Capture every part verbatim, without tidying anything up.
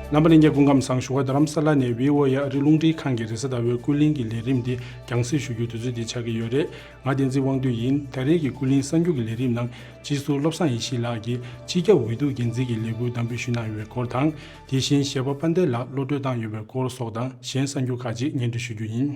རྣམ་པ་ལྷན་རྒྱས་སྐུ་ཁམས་བཟང་། བཞུགས་སྒར་རྡ་རམ་ས་ལ་ནས་བྷི་ཨོ་ཨེ་ཨ་རིའི་རླུང་འཕྲིན་ཁང་གི་རེས་གཟའ་ཟླ་བའི་ཀུན་གླེང་གི་ལས་རིམ་འདི་རྒྱང་སྲིང་ཞུ་རྒྱུའི་དུས་ཚོད་འདི་ཆགས་ཀྱི་ཡོད་རེད། ང་བསྟན་འཛིན་དབང་འདུས་ཡིན། ད་རེས་ཀྱི་ཀུན་གླེང་གསར་འགྱུར་གྱི་ལས་རིམ་ནང་སྤྱི་ཟུར་བློ་བཟང་ཡེ་ཤེས་ལགས་ཀྱིས་སྤྱི་ཁྱབ་འོས་བསྡུ་འགན་འཛིན་གྱི་ལས་ཁུར་དམ་འབུལ་ཞུས་གནང་ཡོད་པའི་སྐོར་དང་། དེ་བཞིན་གཞས་པ་དཔལ་ལྡན་ལགས་གློད་གྲོལ་བཏང་ཡོད་པའི་སྐོར་སོགས་དང་གཞན་གསར་འགྱུར་ཁག་ཅིག་སྙན་སྒྲོན་ཞུ་རྒྱུ་ཡིན།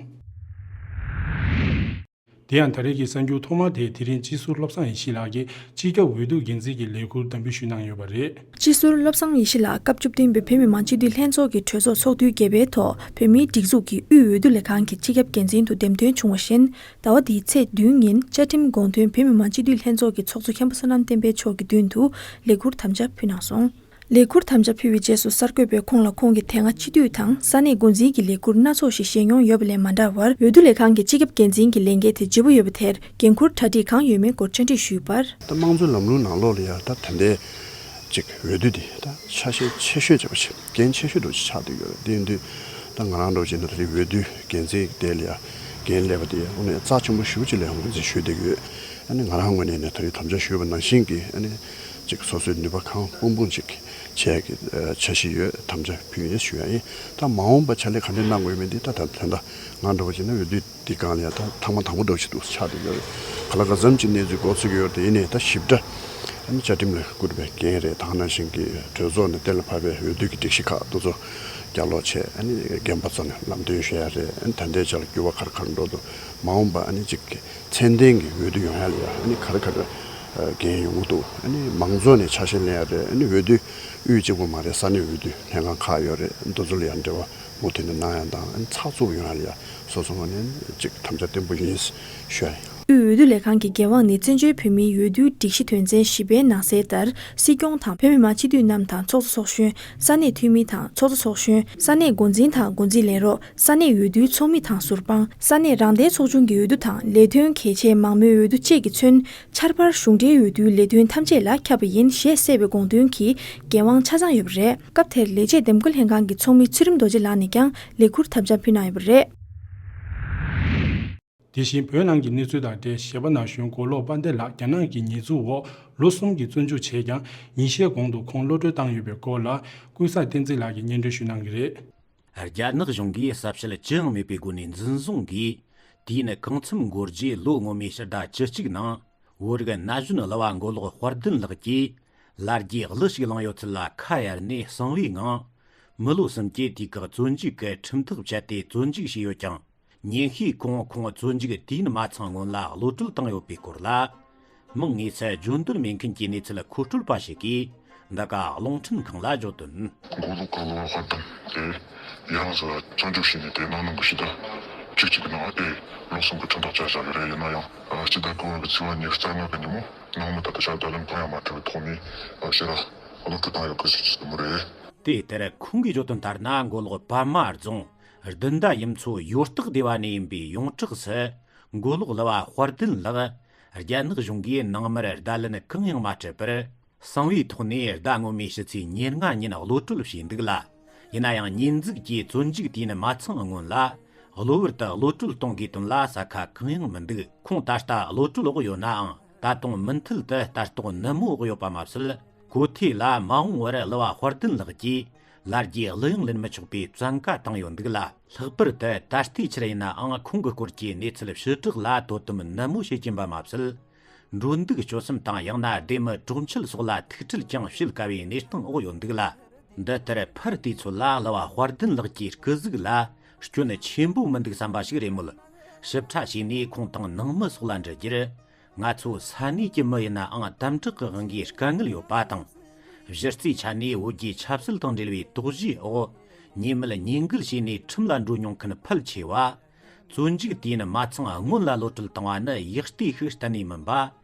དེ་ཡང་ད་རེས་ཀྱི་གསར་འགྱུར་ཐོག་མ་དེ་དེ་རིང་སྤྱི་ཟུར་བློ་བཟང་ཡེ་ཤེས་ལགས་ཀྱིས་སྤྱི་ཁྱབ་འོས་བསྡུ་འགན་འཛིན་གྱི་ལས་ཁུར་དམ་འབུལ་ཞུས་གནང་ཡོད་པ་རེད། སྤྱི་ཟུར་བློ་བཟང་ཡེ་ཤེས་ལགས་སྐབས་བཅུ་བདུན་པའི་བོད་མི་མང་སྤྱི་འཐུས་ལྷན་ཚོགས་ཀྱི་གྲོས་ཚོགས་ཚོགས་དུས་བརྒྱད་པའི་ཐོག་བོད་མིའི་སྒྲིག་འཛུགས་ཀྱི་དབུས་འོས་བསྡུ་ལས་ཁང་གི་སྤྱི་ཁྱབ་འགན་འཛིན་དུ་འདེམས་ཐོན་བྱུང་བ་བཞིན། ཟླ་བ་འདིའི་ཚེས་བདུན་ཉིན་བཅའ་ཁྲིམས་དགོངས་དོན་བོད་མི་མང་སྤྱི་འཐུས་ལྷན་ཚོགས་ཀྱི་ཚོགས་གཙོ་མཁན་པོ་བསོད་ནམས་བསྟན་འཕེལ་མཆོག་གི་མདུན་དུ་ལས་ཁུར་དམ་བཅའ་ཕུལ་གནང་སོང་། ལས་ཁུར་དམ་བཅའ་ཕུལ་བའི་རྗེས་སུ་གསར་འགོད་པས་ཁོང་ལ་ཁོང་གིས་དེ་སྔ་སྤྱི་འཐུས་དང་ས་གནས་འགོ་འཛིན་གྱི་ལས་ཁུར་སྣ་ཚོགས་ཤིག་བཞེས་མྱོང་ཡོད་པ་ལས་མ་འདྲ་བར། འོས་བསྡུ་ལས་ཁང་གི་སྤྱི་ཁྱབ་འགན་འཛིན་གྱི་ལས་འགན་དེ་ལྗིད་པོ་ཡོད་པ་དེར་འགན་ཁུར་གྲ་སྒྲིག་གང་ཡོད་མེད་སྐོར་བཅར་འདྲི་ཞུས་པར། ད་དམངས་གཙོའི་ལམ་ལུགས་ནང་ལོགས་ལ་ཡང་ད་དེ་འདྲའི་ཅིག་འོས་བསྡུ་འདི་ད་ཆ་ཤས་ཆེ་ཤོས་བྱས་པ་ཞིག་འགན་ཆེ་ཤོས་འདྲ་ཅིག་ཆགས་བསྡད་ཡོད་རེད། དེ་ཡིན་དུས་ད་ང་རང་འདྲ་བྱས་ན་ད་རེས་འོས་བསྡུ་འགན་འཛིན་དེ་ལ་ཡང་འགན་སླེབས་པ་དེ་དངོས་གནས་རྩ་ཆེན་པོ་ཞེ་པོ་ཅིག་ལ་ཡང་ངོས་འཛིན་ཞུས་བསྡད་ཡོད། ཨ་ནི་ང་རང་ངོས་ནས་ནི་ད་རེས་དམ་བཅའ་ཞུས་པ་ནང་བཞིན་གྱི་ཨ་ནི་ཅིག་སོ་སོའི་ནུས་པ་གང་སྤུངས་སྤུངས་ཅིག་བྱས་ཀྱི་འཆར་གཞི་ཡོད། དམ་བཅའ་ཕུལ་ཡོད་ཞུ་ཡ་ཡིན། ད་མ་འོངས་པ་ཕྱག་ལས་ག་འདྲ་གནང་དགོས་མིན་འདི་ད་ད་ད་ལྟ་ང་འདྲ་བོ་བྱས་ན་འོས་བསྡུ་འདི་སྒང་ལ་ཡང་ད་ཐེངས་མ་དང་པོ་འདྲ་བོ་ཞིག་འདུག་ཆགས་བསྡད་ཡོད་རེད། ག་ལ་ག་ཙམ་གྱི་གནས་ཚུལ་འགོ་ཚུགས་ཀྱི་ཡོད་རེད། དེ་ཡིན་ནའི་ད་ཞིབ་ཕྲ་ཨ་ནི་བཅའ་ཁྲིམས་ལ་བསྐུར་བའི་འགན་རེད། ད་ག་ནང་བཞིན་གྱི་གྲོས་ཚོགས་ནས་གཏན་ལ་ཕབ་པའི་འོས་བསྡུ་གི་སྒྲིག་གཞི་ཁག་དེ་ཚོ་བསྐྱར་ཀློག་བྱས། ཨ་ནི་རྒན་པ་ཚོ་ནས་ལམ་སྟོན་ཞུ་ཡ་རེད། ཨ་ནི་ད་ལྟའི་ཆར་འགྱུར་བ་ག་རེ་ག་རེ་འགྲོ་འདུག་མ་འོངས་པ་ཨ་ནི་ཅིག་གི་ཚད་ལྡན་གྱི་འོས་བསྡུ་ཡོང་ཡ་ལ་ཡ་ཨ་ནི་ག་རེ་ག་རེ་འགན་ཡོང་གི་འདུག་ཨ་ནི་མང་ཚོགས་ནས་ཆ་ཤས་ལེན་ཡ་རེད། ཨ་ནི་འོས་བསྡུ་དབུས་གཅིག་པུ་མ་རེད། ས་གནས་འོས་བསྡུ་ལྷན་ཁང་ཁག་ཡོད་རེད། འདི་ཚོ་ལ་ཡང་འབྲེལ་བ་མུ་མཐུད་ནས་གནང་ཡ་དང་། ཨ་ནི་ཚགས་ཚུད་པོ་ཡོང་ཡ་ལ་ཡ་སོ་སོ་ངོས་ནས་ཅིག་དམ་བཅའ་བརྟན་པོ་ཡིན་ཞུ་ཡ་ཡིན། དབུས་འོས་བསྡུ་ལས་ཁང་གི་འགན་དབང་ནི་བཙན་བྱོལ་བོད་མིའི་འོས་བསྡུའི་སྒྲིག་གཞི་དོན་ཚན་བཞི་པའི་ནང་གསལ་ལྟར། སྲིད་སྐྱོང་དང་བོད་མི་མང་སྤྱི་འཐུས་རྣམས་དང་ཚོགས་གཙོ་ཚོགས་གཞོན། ས་གནས་འཐུས་མི་དང་ཚོགས་གཙོ་ཚོགས་གཞོན། ས་གནས་འགོ་འཛིན་དང་འགོ་འཛིན་ལས་རོགས། ས་གནས་འོས་བསྡུའི་ཚོགས་མི་དང་ཟུར་དཔང་། ས་གནས་རང་བདེན་ཚོགས་ཆུང་གི་འོས་བསྡུ་དང་ལས་དོན་གལ་ཆེའི་མང་མོས་འོས་བསྡུ་བཅས་ཀྱིས་མཚོན། ཆར་པར་གཞུང་འབྲེལ་འོས་བསྡུའི་ལས་དོན་ཐམས་ཅད་ལ་ཁྱབ་པ་ཡིན་ཞེས་གསལ་བའི་དགོངས་དོན་གྱི་འགན་དབང་ཆ་ཚང་ཡོད་པ་རེད། སྐབས་དེར་ལས་བྱེད་འདེམས་བསྐོ་ལྷན་ཁང་གི་ཚོགས་མི་ཚུལ་ཁྲིམས་རྡོ་རྗེ་ལགས་ནས་ཀྱང་ལས་ཁུར་དམ་བཅའ་ཕུལ་གནང་ཡོད་པ་རེད། དེ་བཞིན་བོད་ནང་གི་གནས་ཚུལ་དང་འབྲེལ་གཞས་པ་ན་གཞོན་མགོ་ལོག་དཔལ་ལྡན་ལགས་རྒྱ་ནག་གི་ཉེས་འཛུགས་འོག་ལོ་གསུམ་གྱི་བཙོན་འཇུག་བྱས་ཀྱང་ཉིན་ཤས་གོང་དུ་ཁོང་གློད་གྲོལ་བཏང་ཡོད་པའི་སྐོར་ལ་ཀུན་བཟང་བསྟན་འཛིན་ལགས་ཀྱིས་སྙན་སྒྲོན་ཞུ་གནང་གི་རེད། རྒྱ་ནག་གཞུང་གིས་གསལ་བཤད་ཅི་ཡང་མེད་པའི་སྒོ་ནས་འཛིན་བཟུང་གིས། དུས་ཡུན་གང་འཚམ་འགོར་རྗེས་ལོ་སྔོན་མའི་ཕྱི་ཟླ་བཅུ་གཅིག་ནང་བོད་རིགས་ན་གཞོན་གླུ་བ་མགོ་ལོག་དཔལ་ལྡན་ལགས་ཀྱིས་ལ་རྒྱའི་གླུ་ཞིག་བླངས་ཡོད་ཚུལ་ལ་ཁ་གཡར་ནས་གསང་བའི་ངང་། མི་ལོ་གསུམ་གྱི་དུས་བཀག་བཙོན་འཇུག་གི་ཁྲིམས་ཐག་བཅད་དེ་བཙོན་འཇུག་བྱས་ཡོད་ཀྱང་། ཉིན་ཤས་གོང་ཁོང་བཙོན་འཇུག་དུས་ཡུན་མ་ཚང་སྔོན་ལ་གློད་གྲོལ་བཏང་ཡོད་པའི་སྐོར་ལ། མིང་དངོས་སུ་བརྗོད་འདོད་མེད་མཁན་གྱི་གནས་ཚུལ་མཁོ་སྤྲོད་པ་ཞིག་གིས་འདི་ག་རླུང་འཕྲིན་ཁང་ལ་བརྗོད་དོན། མགོ་ལོག་གླུ་བ་དཔལ་ལྡན་དེ་ཡང་ཟེར་བ་བཙོན་འཇུག་བྱས་ནས་དེ་ནང་ནང་གི་ཕྱི་ཟླ་བཅུ་གཅིག་གི་ནང་ཨེ་ལོ་གསུམ་གྱི་ཁྲིམས་ཐག་བཅད་བཞག་ཡོད་རེད། ཡིན་ན་ཡང་སྤྱི་ཟླ་དགུ་པ་གི་ཚེས་པ་ཉི་ཤུ་རྩ་ལྔ་གི་ཉིན་མོ་ནང་མི་ད་ལྟ་ཞག་བརྡ་ལན་གང་ཡང་མ་འཕྲད་པའི་ཐོག་ནས་ཕྱིར་ར་གློད་གྲོལ་བཏང་ཡོད་སྐད་ཆ་ཞིག་གསུངས་མུ་རེད། དེ་ལྟར་ཁོང་གིས་བརྗོད་དོན་ལྟར་ན་མགོ་ལོག་པདྨ་རྫོང་བདུན་ཟླ་ཡུམ་མཚོ་ཡོ་སྟག་སྡེ་བ་ནས་ཡིན་པའི་ཡོངས་གྲགས་སུ་མགོ་ལོག་གླུ་བ་དཔལ་ལྡན་ལགས་རྒྱ་ནག་གཞུང་གིས་ནང་མིར་བརྡ་ལན་གང་ཡང་མ་སྤྲད་པར། གསང་བའི་ཐོག་ནས་ཟླ་སྔོན་མའི་ཕྱི་ཚེས་ཉེར་ལྔ་ཉིན་གློད་གྲོལ་བྱས་འདུག་ལ། ཡིན་ན་ཡང་ཉེས་འཛུགས་ཀྱིས་བཙོན་འཇུག་དུས་ཡུན་མ་ཚང་སྔོན་ལ་གློ་བུར་དུ་གློད་གྲོལ་གཏོང་དགོས་དོན་ལ་ས་ཁ་གང་ཡང་མི་འདུག་ཁོང་ད་ལྟ་གློད་གྲོལ་འོག་ཡོད་ནའང་ད་དུང་མུ་མཐུད་དུ་ལྟ་རྟོག་ནན་མོ་འོག་ཡོད་པ་མ་ཟད། གོ་ཐོས་ལ་མ་འོངས་བར་གླུ་བ་དཔལ་ལྡན་ལགས་ཀྱིས་ལ་རྒྱའི་གླུ་དབྱངས་ལེན་མི་ཆོག་པའི་བཙན་བཀའ་བཏང་ཡོད་འདུག་ལ། ལྷག་པར་དུ་ད་ལྟའི་ཆར་ཡིན་ནའང་ཁོང་གི་སྐོར་གྱི་གནས་ཚུལ་ཕྱི་བསྒྲགས་ལ་དོ་དམ་ནན་མོ་བྱེད་ཀྱིན་པ་མ་ཟད། འགྲོ་འདུག་སྤྱོད་གསུམ་དང་ཡང་ན་སྡེ་མི་གྲོང་ཁྱེར་སོགས་ལ་ཐུག་འཕྲད་ཀྱང་བྱེད་དཀའ་བའི་གནས་སྟངས་འོག་ཡོད་འདུག་ལ། འདི་ལྟར་ཕར་བལྟས་ཚོད་ལ་གླུ་བ་དཔལ་ལྡན་ལགས་ཀྱི་སྐུ་གཟུགས་ལ་སྐྱོན་ཆེན་པོ་མི་འདུག་བསམ་པ་ཞིག་རེད་མོད། ཞིབ་ཕྲ་བྱས་ནས་ཁོང་དང་ནང་མི་སོགས་ལ་འདྲི་རྒྱུར། ང་ཚོ་ས་གནས་ཀྱི་མི་ཡིན་ནའང་དམ་དྲག་གི་དབང་གིས་དཀའ་ངལ་ཡོད་པ་དང་། གཞི་རྩའི་ཆ་ནས་བོད་རྒྱའི་ཆབ་སྲིད་དང་འབྲེལ་བའི་དོགས་གཞིའི་འོག་ཉེས་མེད་ཉེས་འགེལ་བྱས་ནས་ཁྲིམས་ལ་འགྲོ་མྱོང་མཁན་ཕལ་ཆེ་བ། བཙོན་འཇུག་དུས་ཡུན་མ་ཚང་སྔོན་ལ་གློད་གྲོལ་བཏང་བ་ནི་ཡག་ལྟས་ཤིག་གཏན་ནས་མིན་པ།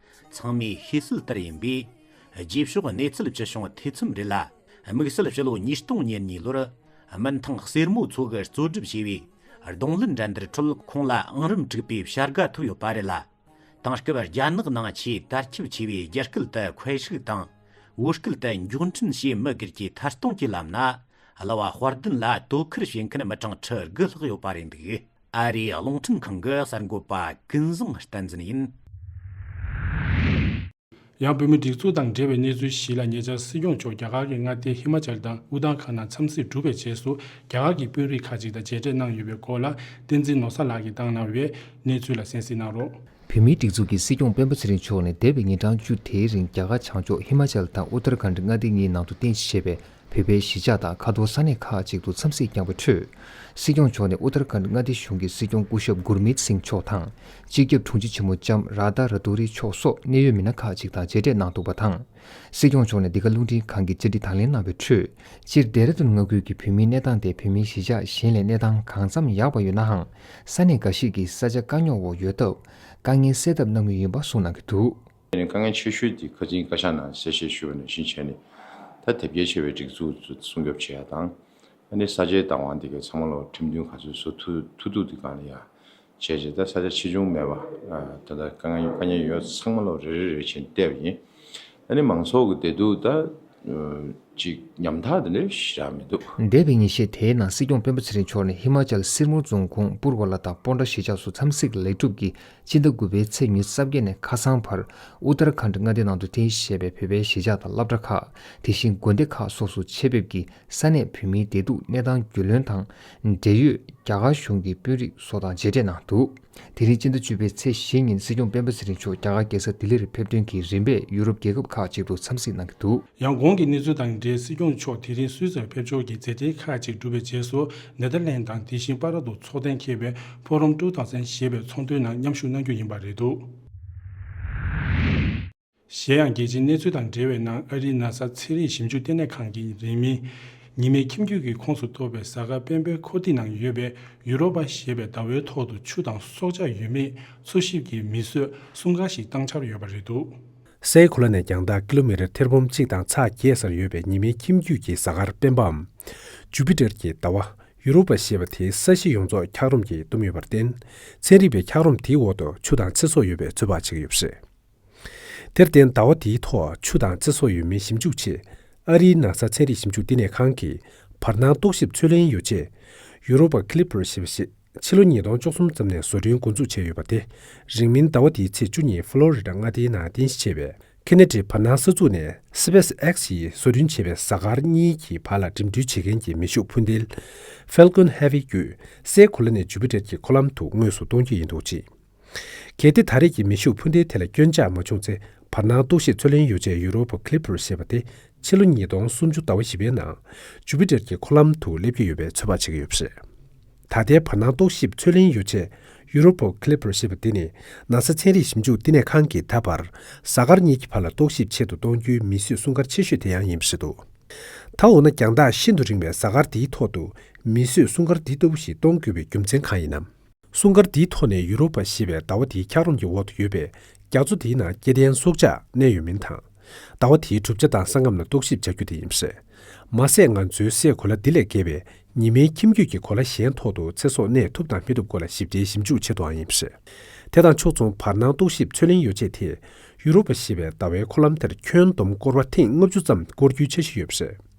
ཚང་མས་ཤེས་གསལ་ལྟར་ཡིན་པས། རྗེས་ཕྱོགས་གནས་ཚུལ་ཇི་བྱུང་ཐེ་ཚོམ་རེད་ལ། དམིགས་བསལ་ཕྱི་ལོ་ཉིས་སྟོང་ཉེར་གཉིས་ལོར་སྨན་ཐང་སེར་མོ་མཚོ་གིས་གཙོ་སྒྲུབ་བྱས་པའི་རྡུང་ལེན་འགྲན་བསྡུར་ཁྲོད་ཁོང་ལ་ཨང་རིམ་དྲུག་པའི་བྱ་དགའ་ཐོབ་ཡོད་པ་རེད་ལ། དེང་སྐབས་རྒྱ་ནག་ནང་ཆེས་དར་ཁྱབ་ཆེ་བའི་རྒྱ་སྐད་དུ་ཁོའེ་ཧྲིག་དང་། བོད་སྐད་དུ་མགྱོགས་འཕྲིན་ཞེས་མི་སྒེར་གྱི་ཐད་གཏོང་གི་ལམ་ན། གླུ་བ་དཔལ་ལྡན་ལ་དོ་ཁུར་བྱེད་མཁན་མི་གྲངས་ཁྲི་དགུ་ལྷག་ཡོད་པ་རེད་འདུག་ཨ་རིའི་རླུང་འཕྲིན་ཁང་གི་གསར་འགོད་པ་ཀུན་བཟང་བསྟན་འཛིན་ཡིན། ཡང་བོད་མིའི་སྒྲིག་འཛུགས་དང་འབྲེལ་བའི་གནས་ཚུལ་ཞིག་ལ། ཉེ་ཆར་སྲིད་སྐྱོང་མཆོག་རྒྱ་གར་གྱི་མངའ་སྡེ་ཧི་མ་ཅལ་དང་ཨུ་ཏར་ཁཱན་ནང་འཚམས་གཟིགས་གྲུབ་པའི་རྗེས་སུ། རྒྱ་གར་གྱི་དཔོན་རིགས་ཁག་ཅིག་དང་མཇལ་འཕྲད་གནང་ཡོད་པའི་སྐོར་ལ། བསྟན་འཛིན་ནོར་བཟང་ལགས་ཀྱིས་བཏང་གནང་བའི་གནས་ཚུལ་ལ་གསན་གཟིགས་གནང་རོགས། བོད་མིའི་སྒྲིག་འཛུགས་ཀྱི་སྲིད་སྐྱོང་སྤེན་པ་ཚེ་རིང་མཆོག་ནས་འདས་པའི་ཉིན་གྲངས་བཅུ་དེའི་རིང་རྒྱ་གར་བྱང་ཕྱོགས་ཧི་མ་ཅལ་དང་ཨུ་ཏར་ཁཱན་མངའ་སྡེ་གཉིས་ནང་དུ་རྟེན་གཞི་བྱས་པའི་བོད་པའི་གཞིས་ཆགས་དང་ཁ་ཐོར་ས་གནས་ཁག་ཅིག་ཏུ་འཚམས་གཟིགས་བསྐྱངས་པའི་ཁྲོད། སྲིད་སྐྱོང་མཆོག་ནས་ཨུ་ཏར་ཁཱན་མངའ་སྡེ་གཞུང་གི་སྲིད་སྐྱོང་སྐུ་ཞབས་གུར་མིད་སིང་མཆོག་དང་། སྤྱི་ཁྱབ་དྲུང་ཆེ་ཆེན་མོ་ལྕམ་རཱ་དྷ་ར་དྷུ་རི་མཆོག་སོགས་གནད་ཡོད་མི་སྣ་ཁག་ཅིག་དང་མཇལ་འཕྲད་གནང་འདུག་པ་དང་། སྲིད་སྐྱོང་མཆོག་ནས་འདི་ག་རླུང་འཕྲིན་ཁང་གིས་བཅར་འདྲི་དང་ལེན་གནང་བའི་ཁྲོད། སྤྱིར་ལྡེ་ར་ལྡུན་མངའ་ཁུལ་གྱི་བོད་མིའི་གནས་སྟངས་དེ་བོད་མིའི་གཞིས་ཆགས་གཞན་ལས་གནས་སྟངས་གང་འཚམ་ཡག་པ་ཡོད་ནའང་། ས་གནས་འགའ་ཞིག་གིས་ས་ཆ་དཀའ་རྙོག་འོག་ཡོད་སྟབས། དཀའ་ངལ་སེལ་ཐབས་གནང་མུས་ཡིན་པ་གསུངས་གནང་གི་འདུག། དཀའ་ངལ་ཆེ་ཤོས་དེ་ཁ་སང་བཀའ་ཤག་ནང་གསལ་བཤད་ཞུས་པ་ནང་བཞིན་བྱས་ནས། ད་དེབ་སྐྱེལ་བྱས་པའི་སྒྲིག་འཛུགས་ཚོ་སྲུང་སྐྱོབ་བྱེད་ཡ་དང་། ཨ་ནི་ས་ཆའི་བདག་དབང་དེ་གའི་ཚང་མ་ལོ་ཁྲིམས་མཐུན་ག་ཚོད་བཟོ་ཐུབ་ཐུབ་ཐུབ་དེ་གང་ལ་ཡ་བྱས་རྗེས། ད་ས་ཆ་ཆེ་ཆུང་མེད་པ། ད་ལྟ་དཀའ་ངལ་དཀའ་ངལ་ཡོད་ཚང་མ་ལོ་རེ་རེ་རེ་བྱས་བལྟས་པ་ཡིན། ཨ་ནི་མང་ཚོགས་ཀྱི་བདེ་སྡུག་ད་ཅིག་ཉམ་ཐག་དེ་འདྲ་ཞེ་དྲག་མི་འདུག། འདས་པའི་ཉིན་ཤས་དེའི་ནང་སྲིད་སྐྱོང་སྤེན་པ་ཚེ་རིང་མཆོག་ནས་ཧི་མ་ཅལ་སིར་མོར་རྫོང་ཁོངས་པུར་ཝ་ལ་དང་པོན་ཏྲ་གཞིས་ཆགས་སུ་འཚམས་གཟིགས་ལེགས་གྲུབ་ཀྱིས། སྤྱི་ཟླ་དགུ་པའི་ཚེས་ཉི་ཤུ་རྩ་བརྒྱད་ནས་ཁ་སང་བར་ཨུ་ཏར་ཁཱན་མངའ་སྡེ་ནང་དུ་རྟེན་གཞི་བྱས་པའི་བོད་པའི་གཞིས་ཆགས་དང་སློབ་གྲྭ་ཁག། དེ་བཞིན་དགོན་སྡེ་ཁག་སོགས་སུ་ཆེད་ཕེབས་ཀྱིས་ས་གནས་བོད་མིའི་བདེ་སྡུག་གནས་སྟངས་རྒྱུས་ལོན་དང་འབྲེལ་ཡོད་རྒྱ་གར་གཞུང་གི་དཔོན་རིགས་སོགས་དང་མཇལ་འཕྲད་གནང་འདུག། དེ་རིང་སྤྱི་ཟླ་བཅུ་པའི་ཚེས་བཞི་ཉིན་སྲིད་སྐྱོང་སྤེན་པ་ཚེ་རིང་མཆོག་རྒྱ་གར་རྒྱལ་ས་ལྡི་ལི་རུ་ཕེབས་ཐོན་གྱིས་རིམ་པས་ཡུ་རོབ་རྒྱལ་ཁབ་ཁག་ཅིག་ཏུ་འཚམས་གཟིགས་གནང་གི་འདུག། ཡང་གོང་གི་གནས་ཚུལ་དང་འབྲེལ་སྲིད་སྐྱོང་མཆོག་དེ་རིང་སུད་སིར་ཕེབས་འབྱོར་གྱི་མཛད་འཕྲིན་ཁག་ཅིག་གྲུབ་པའི་རྗེས་སུ། ནེ་དར་ལན་དང་དེ་བཞིན་པ་ར་དུ་ཚོགས་གཏན་འཁེལ་བའི་ཕོ་རོམ་ཊུ་ཐའུ་ཟན་ཞེས་པའི་ཚོགས་འདུའི་ནང་མཉམ་ཞུགས་གནང་རྒྱུ་ཡིན་པ་རེད་འདུག། གཞན་ཡང་རྒྱལ་སྤྱིའི་གནས་ཚུལ་དང་འབྲེལ་བའི་ནང་ཨ་རིའི་ན་ཚ་ཚན་རིག་ཞིབ་འཇུག་ལྟེ་གནས་ཁང་གི་རིང་མིན། ཉི་མའི་ཁྱིམ་རྒྱུད་ཀྱི་ཁོངས་སུ་གཏོགས་པའི་གཟའ་སྐར་སྤེན་པའི་འཁོར་ཐིག་ནང་ཡོད་པའི་ཡུ་རོ་པ་ཞེས་པའི་ཟླ་བའི་ཐོག་ཏུ་ཆུ་དང་སྲོག་ཆགས་ཡོད་མེད་འཚོལ་ཞིབ་ཀྱི་མིས་བཟོས་སྲུང་སྐར་ཞིག་བཏང་འཆར་ཡོད་པ་རེད་འདུག། སའི་གོ་ལ་ནས་རྒྱང་ཐག་ཀི་ལོ་མི་ཊར་ཐེར་འབུམ་གཅིག་དང་ཚེག་བརྒྱད་སར་ཡོད་པའི་ཉི་མའི་ཁྱིམ་རྒྱུད་ཀྱི་གཟའ་སྐར་སྤེན་པའམ། ཇུ་པི་ཏེར་གྱི་ཟླ་བ། ཡུ་རོ་པ་ཞེས་པ་དེ་ས་གཞི་ཡོངས་རྫོགས་འཁྱགས་རོམ་གྱིས་བཏུམས་ཡོད་པར་བརྟེན། ཚན་རིག་པས་འཁྱགས་རོམ་དེའི་འོག་ཏུ་ཆུ་དང་ཚེ་སྲོག་ཡོད་པའི་ཚོད་དཔག་བྱེད་ཀྱི་ཡོད་པ་རེད། དེར་བརྟེན་ཟླ་བ་དེའི་ཐོག་ཆུ་དང་ཚེ་སྲོག་ཡོད་མེད་ཞིབ་འཇུག་ཆེད། ཨ་རིའི་ན་ཚ་ཚན་རིག་ཞིབ་འཇུག་ལྟེ་གནས་ཁང་གིས་བར་སྣང་རྟོག་ཞིབ་ཚུར་ལེན་ཡོ་ཆས། Europa Clipper ཞེས་པ་ཞིག་ཕྱི་ལོ་ཉིས་སྟོང་བཅུ་གསུམ་ཙམ་ནས་བཟོ་སྐྲུན་འགོ་འཛུགས་བྱས་ཡོད་པ་དེ། རིང་མིན་ཟླ་བ་འདིའི་ཚེས་བཅུ་ཉིན་ཕ་ལོ་རི་ཌ་མངའ་སྡེའི་ནང་རྟེན་གཞི་བྱས་པའི་ཁེ་ན་ཌིའི་བར་སྣང་ས་ཚུགས་ནས་སི་པེ་སི་ཨེག་སི་ཡིས་བཟོ་སྐྲུན་བྱས་པའི་གཟའ་སྐར་གཉིས་ཀྱི་བར་ལ་འགྲིམ་འགྲུལ་བྱེད་མཁན་གྱི་མེ་ཤུགས་འཕུར་མདེལ་Falcon Heavy བརྒྱུད་སའི་གོ་ལ་ནས་ཇུ་པི་ཏེར་གྱི་འཁོར་ལམ་དུ་དངོས་སུ་གཏོང་རྒྱུ་ཡིན་འདུག་ཅིང་། གལ་ཏེ་ད་རེས་ཀྱི་མེ་ཤུགས་འཕུར་མདེལ་དེ་ལ་སྐྱོན་ཆག་མ་བྱུང་ཚེ། བར་སྣང་རྟོག་ཞིབ་ཚུར་ལེན་ཡོ་ཆས་Europa Clipper ཞེས་པ་དེ་ཕྱི་ལོ་ཉིས་སྟོང་སུམ་ཅུ་ཟླ་བ་བཞི་པའི་ནང་ཇུ་པི་ཏེར་གྱི་འཁོར་ལམ་དུ་སླེབས་ཀྱི་ཡོད་པའི་ཚོད་དཔག་བྱེད་ཀྱི་ཡོད་པ་རེད། ད་ལྟའི་བར་སྣང་རྟོག་ཞིབ་ཚུར་ལེན་ཡོ་ཆས་Europa Clipper ཞེས་པ་འདི་ནི་ན་ས་ཚན་རིག་ཞིབ་འཇུག་བསྟི་གནས་ཁང་གིས་ད་བར་གཟའ་སྐར་གཉིས་ཀྱི་བར་ལ་རྟོག་ཞིབ་ཆེད་དུ་གཏོང་རྒྱུའི་མིས་བཟོས་སྲུང་སྐར་ཆེ་ཤོས་དེ་ཡང་ཡིན་པ་རེད་འདུག། ད་འོ་ན་རྒྱང་ཐག་ཤིན་ཏུ་རིང་བའི་གཟའ་སྐར་འདིའི་ཐོག་ཏུ་མིས་བཟོས་སྲུང་སྐར་འདི་ལྟ་བུ་ཞིག་གཏོང་དགོས་པའི་རྒྱུ་མཚན་གང་ཡིན་ནམ། སྲུང་སྐར་འདིའི་ཐོག་ནས་ཡུ་རོ་པ་ཞེས་པའི་ཟླ་བ་འདིའི་འཁྱགས་རོམ་གྱི་འོག་ཏུ་ཡོད་པའི་རྒྱ་མཚོ་འདིའི་ནང་སྐྱེ་ལྡན་སྲོག་ཆགས་གནས་ཡོད་མིན་དང་། ཟླ་བ་དེའི་གྲུབ་ཆ་དང་ས་ཁམས་ལ་རྟོག་ཞིབ་བྱ་རྒྱུ་དེ་ཡིན་པ་རེད། མ་ཟད་ང་ཚོའི་སའི་གོ་ལ་འདི་ལས་བརྒལ་བའི་ཉི་མའི་ཁྱིམ་རྒྱུད་ཀྱི་གོ་ལ་གཞན་ཐོག་ཏུ་ཚེ་སྲོག་གནས་ཐུབ་དང་མི་ཐུབ་སྐོར་ལ་ཞིབ་ཕྲའི་ཞིབ་འཇུག་ཆེད་དུའང་ཡིན་པ་རེད། དེ་དང་ཕྱོགས་མཚུངས་བར་སྣང་རྟོག་ཞིབ་ཚུར་ལེན་ཡོ་ཆས་དེས་ཡུ་རོ་པ་ཞེས་པའི་ཟླ་བའི་འཁོར་ལམ་དེར་ཁྱོན་བསྡོམས་སྐོར་བ་ཐེངས་ལྔ་བཅུ་ཙམ་བསྐོར་རྒྱུའི་འཆར་གཞི་ཡོད་པ་རེད།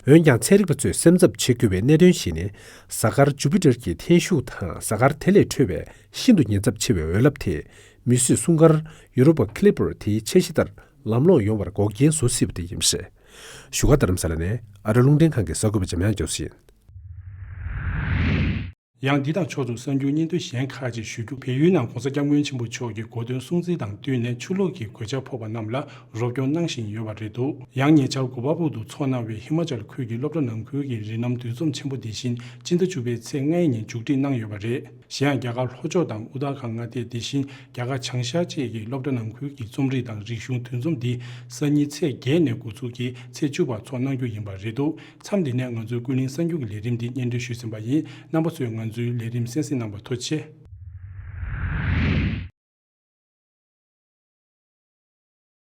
འོན་ཀྱང་ཚན་རིག་པ་ཚོས་སེམས་འཚབ་བྱེད་དགོས་པའི་གནད་དོན་ཞིག་ནི། གཟའ་སྐར་ཇུ་པི་ཏེར་གྱི་འཐེན་ཤུགས་དང་གཟའ་སྐར་དེ་ལས་འཕྲོས་པའི་ཤིན་ཏུ་ཉེན་ཚབས་ཆེ་བའི་འོད་རླབས་དེས་མིས་བཟོས་སྲུང་སྐར་Europa Clipper དེའི་འཆར་གཞི་ལྟར་ལམ་ལྷོང་ཡོང་བར་འགོག་རྐྱེན་བཟོ་སྲིད་པ་དེ་ཡིན་པ་རེད། བཞུགས་སྒར་རྡ་རམ་ས་ལ་ནས་ཨ་རི་རླུང་འཕྲིན་ཁང་གི་གསར་འགོད་པ་འཇམ་དབྱངས་ཅོ་སི་ཡིན། ཡང་འདི་དང་ཕྱོགས་མཚུངས་གསར་འགྱུར་སྙིང་བསྡུས་གཞན་ཁག་ཅིག་ཞུ་རྒྱུ། བལ་ཡུལ་ནང་༧གོང་ས་༧སྐྱབས་མགོན་ཆེན་པོ་མཆོག་གི་གོ་སྟོན་སྲུང་བརྩི་དང་བསྟུན་ནས་ཆུ་ལོག་གི་གོད་ཆག་ཕོག་པ་རྣམས་ལ་རོགས་སྐྱོར་གནང་བཞིན་ཡོད་པ་རེད་འདུག། ཡང་ཉེ་ཆར་གོ་པལ་པུར་དུ་འཚོགས་གནང་བའི་ཧི་མ་ཅལ་ཁུལ་གྱི་སློབ་གྲྭ་ནང་ཁུལ་གྱི་རིགས་ལམ་འདུ་འཛོམས་ཆེན་པོ་འདི་བཞིན་སྤྱི་ཟླ་བཅུ་པའི་ཚེས་ལྔའི་ཉིན་མཇུག་སྒྲིལ་གནང་ཡོད་པ་རེད། གཞན་ཡང་རྒྱ་གར་ལྷོ་ཕྱོགས་དང་ཨུ་ཏར་ཁཱན་མངའ་སྡེ། དེ་བཞིན་རྒྱ་གར་བྱང་ཤར་བཅས་ཀྱི་སློབ་གྲྭ་ནང་ཁུལ་གྱི་རྩོམ་རིག་དང་རིག་གཞུང་འདུ་འཛོམས་འདི་སང་ཉིན་ཚེས་བརྒྱད་ནས་འགོ་འཛུགས་ཀྱིས་ཚེས་བཅུ་བར་འཚོགས་གནང་རྒྱུ་ཡིན་པ་རེད་འདུག། མཚམས་འདི་ནས་ང་ཚོའི་ཀུན་གླེང་གསར་འགྱུར་གྱི་ལས་རིམ་འདི་སྙན་སྒྲོན་ཞུས་ཟིན་པ་ཡིན། རྣམ་པ་ཚོས་ང་ཚོའི་ལས་རིམ་གསན་གཟིགས་གནང་བར་ཐུགས་རྗེ་ཆེ།